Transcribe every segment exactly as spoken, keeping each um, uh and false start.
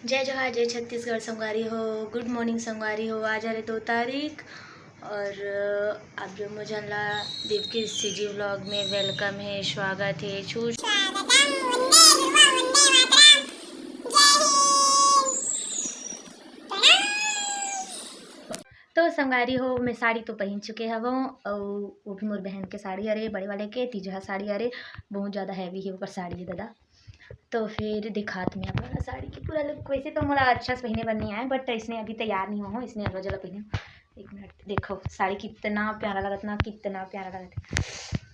जय जोहार, जय छत्तीसगढ़ संगवारी हो, गुड मॉर्निंग संगवारी हो। आज हरे दो तारीख और आप जो मोर झन ला दीप के सीजी व्लॉग में welcome है, स्वागत है। छू स्वागतम, वंदे गुरुवा, वंदे मातरम, जय हिंद। तो संगवारी हो, मैं साड़ी तो पहिन चुके हवं, अउ वो भी मोर बहन के साड़ी अरे, बड़े वाले के तीजहा साड़ी अरे, बहुत ज़्यादा heavy है ओकर साड़ी है दादा। तो फिर दिखात में आप मन ला साड़ी के पूरा look। वैसे तो मोला अच्छा से पहिने बर नहीं आए, but इसने अभी तैयार नहीं हो, इसने अलवा जला पहिने। एक मिनट, देखो साड़ी कितना प्यारा लगत ना, कितना प्यारा लगत है।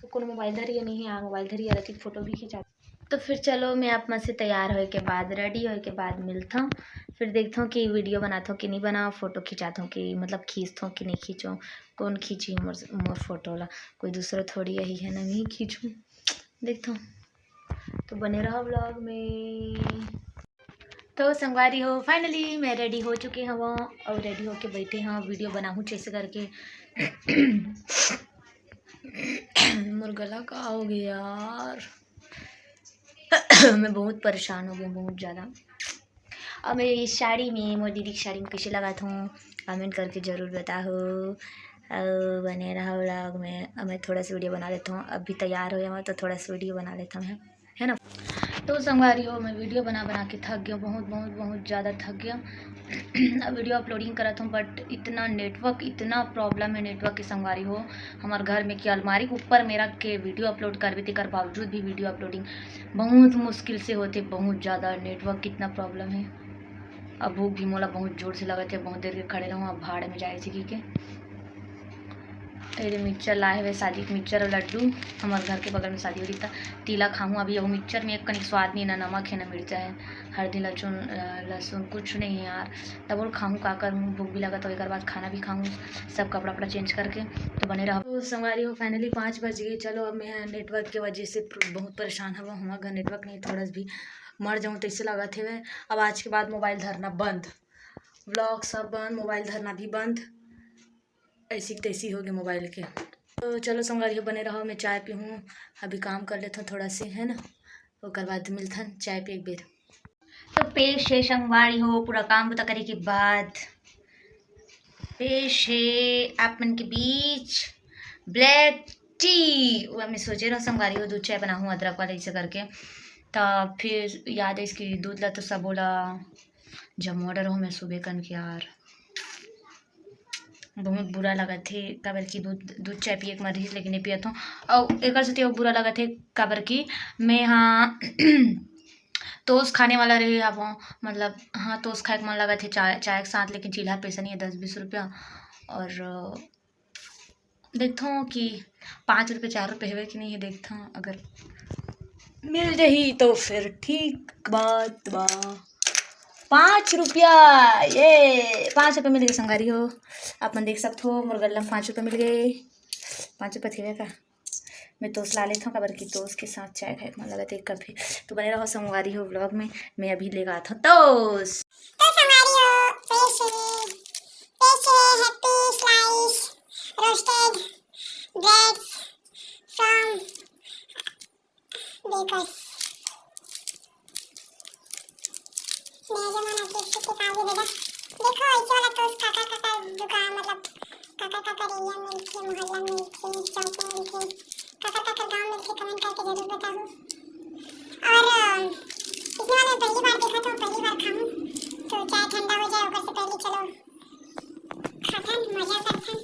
तो कोनो मोबाइल धरी नहीं है, हाँ मोबाइल धरी है, लेकिन फोटो भी खिंचा। तो फिर चलो, मैं आप मन से तैयार होए के बाद, रेडी होए के बाद मिलता हूँ। फिर देखता हूँ कि वीडियो बनाता हूँ कि नहीं बनाओ, फोटो खिंचाता हूँ कि मतलब खींचता हूँ कि नहीं खींचो, कौन खींची मोर मोर फोटो ला, कोई दूसरा थोड़ी यही है ना, मैं ही खींचूँ। देखता हूँ, तो बने रहो व्लॉग में। तो संगवारी हो, finally मैं रेडी हो चुके हवं और रेडी होके बैठे हवं, वीडियो बनाहूँ जैसे करके। मोर गला का हो गया यार। मैं बहुत परेशान हो गई हूँ, बहुत ज़्यादा। अब मेरी साड़ी में, मोर दीदी की साड़ी में कैसे लगात हूँ, कमेंट करके ज़रूर बताओ। और बने रहो व्लॉग में। अब मैं थोड़ा सा वीडियो बना लेता हूँ, अभी तैयार हो जाऊँ तो थोड़ा सा वीडियो बना लेता हूँ, है ना। तो संगवारी हो, मैं वीडियो बना बना के थक गया हूँ, बहुत बहुत बहुत ज़्यादा थक गया। अब वीडियो अपलोडिंग करत हूँ, but इतना नेटवर्क, इतना प्रॉब्लम है नेटवर्क के संगवारी हो। हमारे घर में कि अलमारी के ऊपर में रख के वीडियो अपलोड करबे, तेकर बावजूद भी वीडियो अपलोडिंग बहुत मुश्किल से होते, बहुत ज़्यादा नेटवर्क कितना प्रॉब्लम है। अब भूख भी मोला बहुत जोर से लगत है, बहुत देर के खड़े रहूँ, अब भाड़ में जाए से की के। ये मिक्सचर लाए हुए, शादी के मिक्सचर और लड्डू। हमारे घर के बगल में शादी हो रही था, तिला खाऊँ अभी। वो मिक्सचर में एक कनिक स्वाद नहीं, ना नमक है ना मिर्चा है, हल्दी, लहसुन, अ, लहसुन कुछ नहीं है यार। तब और खाऊँ का करूँ, भूख भी लगा तो एक बाद खाना भी खाऊँ, सब कपड़ा वपड़ा चेंज करके। तो बने रहो। तो संगवारी हो, finally पाँच बज गए। चलो, अब मैं नेटवर्क के वजह से प्र-, बहुत परेशान हवा। हमारे घर नेटवर्क नहीं, थोड़ा सा भी मर जाऊँ तो इससे लगा थे। अब आज के बाद मोबाइल धरना बंद, व्लॉग सब बंद, मोबाइल धरना भी बंद, ऐसी तैसी हो गई मोबाइल के। तो चलो संगवारी हो, बने रहो, मैं चाय पीहूँ, अभी काम कर लेता हूँ थोड़ा से, है ना, ओकर बाद मिलथन चाय पी एक बेर। तो पेश है संगवारी हो, पूरा काम बुता करे के बाद पेश है आप मन के बीच ब्लैक टी। वो मैं सोचे रहो संगवारी हो, दूध चाय बनाहूँ अदरक वाला, ऐसे करके। तो फिर याद है इसकी दूध ला तो सब बोला जब order हो मैं सुबह कन के यार, बहुत बुरा लगत हे, काबर कि दूध, दूध चाय पिए के मन रहिस, लेकिन नहीं पियत हूँ। अउ एकर सेती अउ बुरा लगत हे, काबर कि मैं हाँ toast खाने वाला रहे हवं, मतलब हाँ, toast खाए के मन लगत हे चाय, चाय के साथ, लेकिन चिल्हा पैसा नहीं है, दस बीस रुपया। और देखथों कि पाँच रुपये, चार रुपये हवे कि नहीं है, देखथों, अगर मिल जाही तो फिर ठीक बात बा। पाँच रुपया, ये पाँच रुपया मिल गए संगवारी हो। आप मन देख सकत हो, मोर गल्ला में पाँच रुपया मिल गए। पाँच रुपया थे का? मैं toast ला लेथों, काबर कि toast के साथ चाय खाए के मन लगत हे कभी। तो बने रहो संगवारी हो vlog में, मैं अभी लेके आथों toast। तो संगवारी हो, पेश है, पेश है happy slice roasted breads from बेकस। मैं जो मन देख सकते काजू दादा, देखो ऐसे वाला toast काकर काकर दुकान, मतलब काकर काकर area में मिलती है, मोहल्ला में मिलती है, चौक में मिलती है, काकर काकर गाँव में मिलती है, comment करके जरूर बताओ। और अ, इसने वाला मैं पहली बार देखा तो पहली बार खाऊं, तो चाय ठंडा हो जाए ओकर से पहले चलो खाथन, मजा करथन।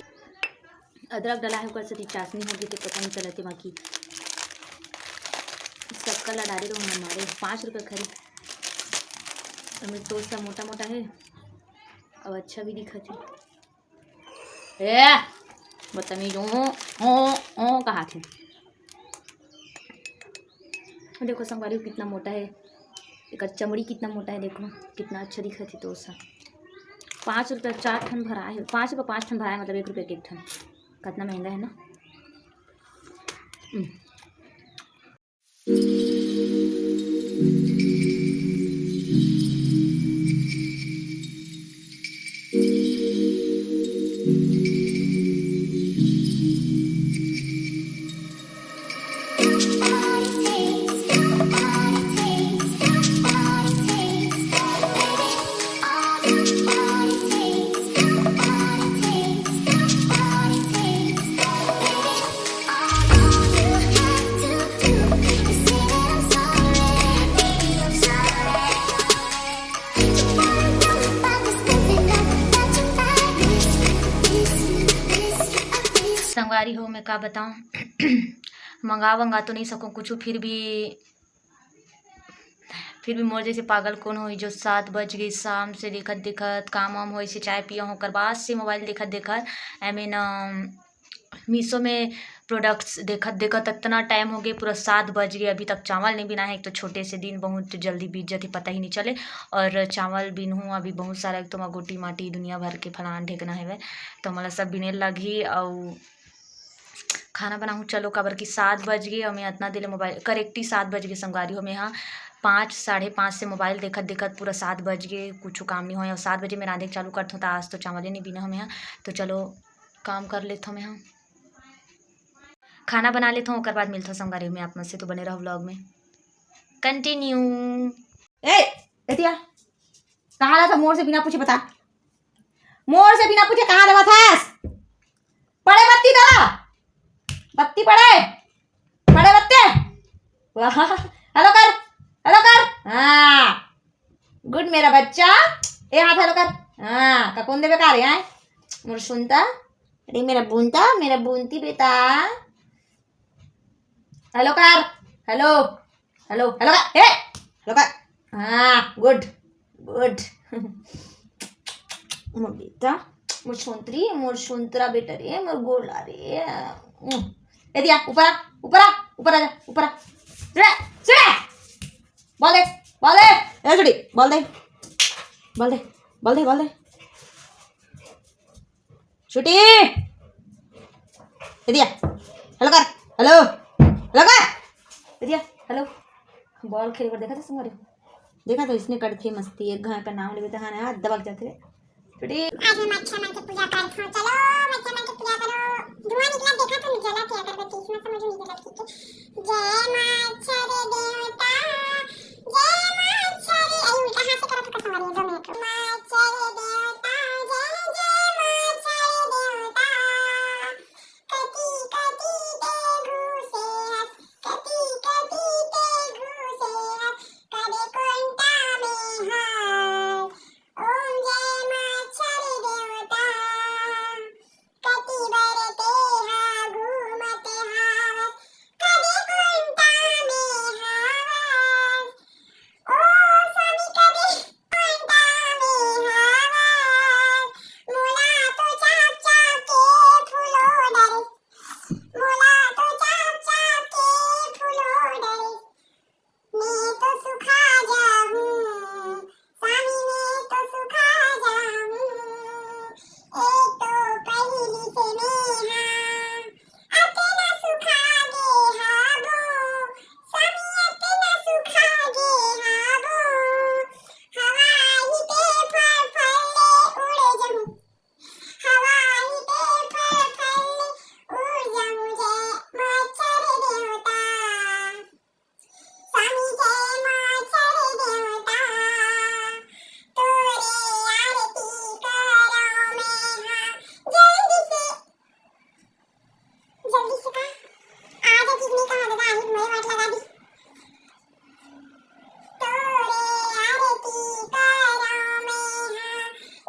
अदरक डला है, ओकर सेती चाशनी हो गई, तो पता नहीं चलत हे, बाकी शक्कर ला डारे रहो, मैं मारे पाँच रुपये खरी। अउ मैं toast ला मोटा मोटा है, अब अच्छा भी दिखत हे। ए, बदतमीज, ओ, ओ, ओ, कहा थे। देखो संगवारी हो कितना मोटा है, एकर चमड़ी कितना मोटा है, देखो कितना अच्छा दिखत हे। तो सा पाँच रुपया चार ठन भरा है, पाँच रुपया पाँच ठन भरा है, मतलब एक रुपया के एक ठन। कितना महंगा है ना। हम्म। कारी हो, मैं का बताऊँ। मंगा वंगा तो नहीं सकूँ कुछ, फिर भी फिर भी मोर जैसे पागल कौन होई जो सात बज गई शाम से देखत देखत काम वाम होई से चाय पिया हो, ओकर बाद से मोबाइल देखत देखत एमे न मीशो में प्रोडक्ट्स देखत देखत इतना टाइम हो गए, पूरा सात बज गए, अभी तक चावल नहीं बिना है। एक तो छोटे से दिन बहुत जल्दी बीत जाते, पता ही नहीं चले। और चावल बिनहूँ अभी बहुत सारा, एक तो गोटी माटी दुनिया भर के फलान ढेकना है, तो मोला सब बिने लगही। और खाना बनाहूँ चलो, काबर कि सात बज गए और मैं इतना देर मोबाइल, करेक्ट ही सात बज गए संगवारी हो। मैं हाँ पाँच, साढ़े पाँच से मोबाइल देखत देखत पूरा सात बज गए, कुछ काम नहीं होय। और सात बजे मैं रांधे के चालू करत हूँ, तो आज तो चावल ही नहीं बिना हमें यहाँ। तो चलो काम कर लेत हूँ मैं यहाँ, खाना बना लेत हूँ, ओकर बाद मिलत हूँ संगवारी हो मैं आप मन से। तो बने रहो व्लॉग में, कंटिन्यू। ए, एतिया, कहाँ रहा था मोर से बिना पूछे बता? मोर से बिना पूछे कहाँ रहा था? पड़े बत्ती दरा, बत्ती पड़े, पड़े बत्ते। वाह, हेलो कर, हेलो कर। हाँ, गुड मेरा बच्चा। ए हाथ हेलो कर। हाँ, का कौन देवे का रे आए? मोर सुनता, अरे मेरा बुनता, मेरा बुनती बेटा। हेलो कर, हेलो, हेलो, हेलो कर, ए, हेलो कर। हाँ, गुड, गुड। मोर बेटा, मोर छोंतरी, मोर छोंतरा बेटा रे, मोर गोला रे। ए दिया, ऊपर आ, ऊपर आ, ऊपर आ जा, ऊपर आ। सुने, सुने। बोल दे, बोल दे, ए छुटी, बोल दे, बोल दे, बोल दे, बोल दे। छुटी। ए दिया, हेलो कर, हेलो, हेलो कर। ए दिया, हेलो। बॉल खेले बर देखा था संगवारी हो? देखा तो इसने करथे मस्ती, एक घर का नाम लेवे तो हाँ ना दबक जाथे रे। छुटी। आज मैं मच्छर मन के पूजा करत हूँ। चलो मच्छर मन के पूजा करो। धुआं निकला देखा तो जला के अगरबत्ती, इसमें समझ नहीं जला के। जय मच्छर देवता, जय मच्छर, अरे उल्टा हाथ से करत हूँ संगवारी, दो मिनट। मच्छर देवता, जय जय मच्छर देवता। कति कति ते घुसे हस, कति कति ते घुसे हस, कदे कोंटा में हस। ओम जय मच्छर देवता। कति बर तेहा घूमत हावस, कदे कोंटा में हावस। ओ स्वामी कदे कोंटा में हावस। मोला तो चाप चाप के फूलो डरे, मोला तो चाप चाप के फूलो डरे। मैं तो सुखा जाहूँ, स्वामी मैं तो सुखा जाहूँ। एक तो पहिली से मैं हाँ अतना सुखा गे हाबो, स्वामी अतना सुखा गे हाबो। हवा ही ते फर फर ले उड़ जाहूँ, हवा ही ते फर फर ले उड़ जाहूँ। जय मच्छर देवता। स्वामी जय मच्छर देवता, तोरे आरती करव मैं हा जल्दी से, जल्दी से का? आ जा कितने का दादा, आही मोए वाट लगा दी। तोरे आरती करव मैं हा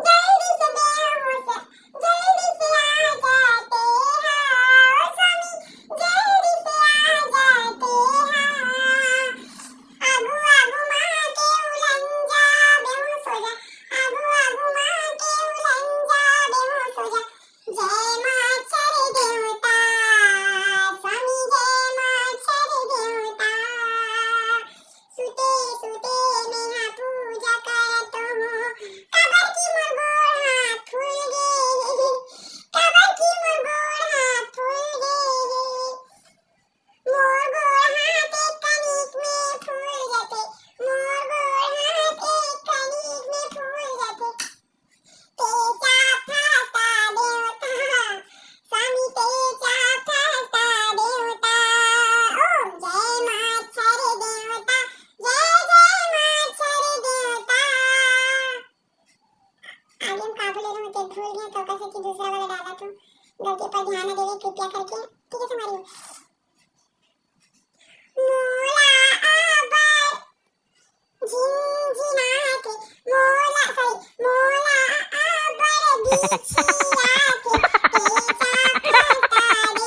जल्दी से बेहोश, जल्दी से आ जाते हा, ओ स्वामी, जल्दी से आ जाते हा। आगू आगू माँ के उलंजा बेहोश हो जा, आगू आगू माँ के उलंजा बेहोश हो जा। जय मच्छर देवता, स्वामी जय मच्छर देवता। सुते सुते मेहा पूजा करत हों, काबर कि मोर गोड़ हाथ फूल गे हे, काबर कि मोर गोड़ हाथ फूल गे हे। मोर गोड़ हाथ एक कनिक में फूल जाथे, मोर गोड़ हाथ एक कनिक में फूल जाथे। तेजा फस्ता देवता, स्वामी तेजा फस्ता देवता। ओम जय मच्छर देवता, जय जय मच्छर देवता। आगे में का बोले रहूं, ते भूल गए, तो कैसे कि दूसरा वाला डाला तू। गलती पर ध्यान न देवे कृपया करके, ठीक है तुम्हारी। मोला अब्बड़ झिनझिनाथे, मोला, सॉरी, मोला अब्बड़ बिछियाथे, तेजा फस्ता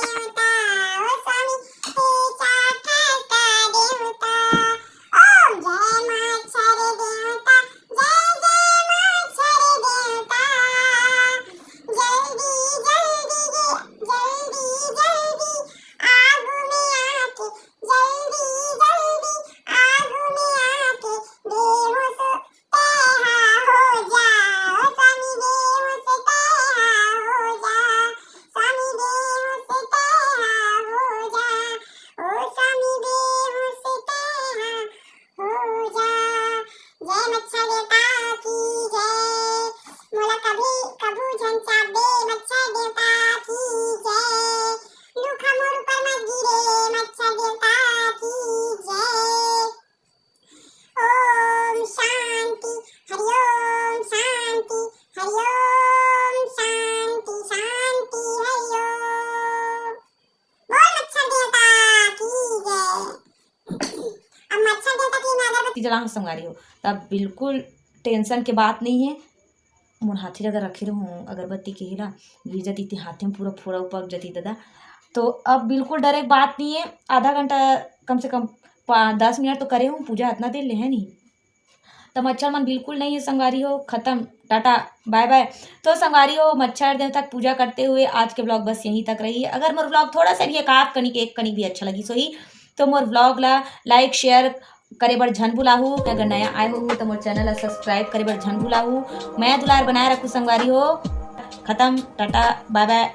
चलाहूँ संगवारी हो, तब बिल्कुल टेंशन के बात नहीं है। मोर हाथी लगा रखे रहूँ अगरबत्ती के हेला, गिर जाती थी हाथे में, पूरा फोड़ा पक जाती दादा। तो अब बिल्कुल डरे के बात नहीं है। आधा घंटा कम से कम पा- दस मिनट तो करे हूँ पूजा, इतना देर ले है नहीं। तो मच्छर मन बिल्कुल नहीं है संगवारी हो, खत्म, टाटा, बाय बाय। तो संगवारी हो, मच्छर देवता के पूजा करते हुए आज के ब्लॉग बस यहीं तक रही। अगर मोर ब्लॉग थोड़ा सा भी एक आध कनिक, एक कनिक भी अच्छा लगी सोही, तो मोर ब्लॉग ला लाइक शेयर करे बर झन भुलाहू। अगर नया आए हो तो मोर चैनल ला सब्सक्राइब करे बर झन भुलाहू। मैं दुलार बनाए रखू संगवारी हो। खत्म, टाटा, बाय बाय।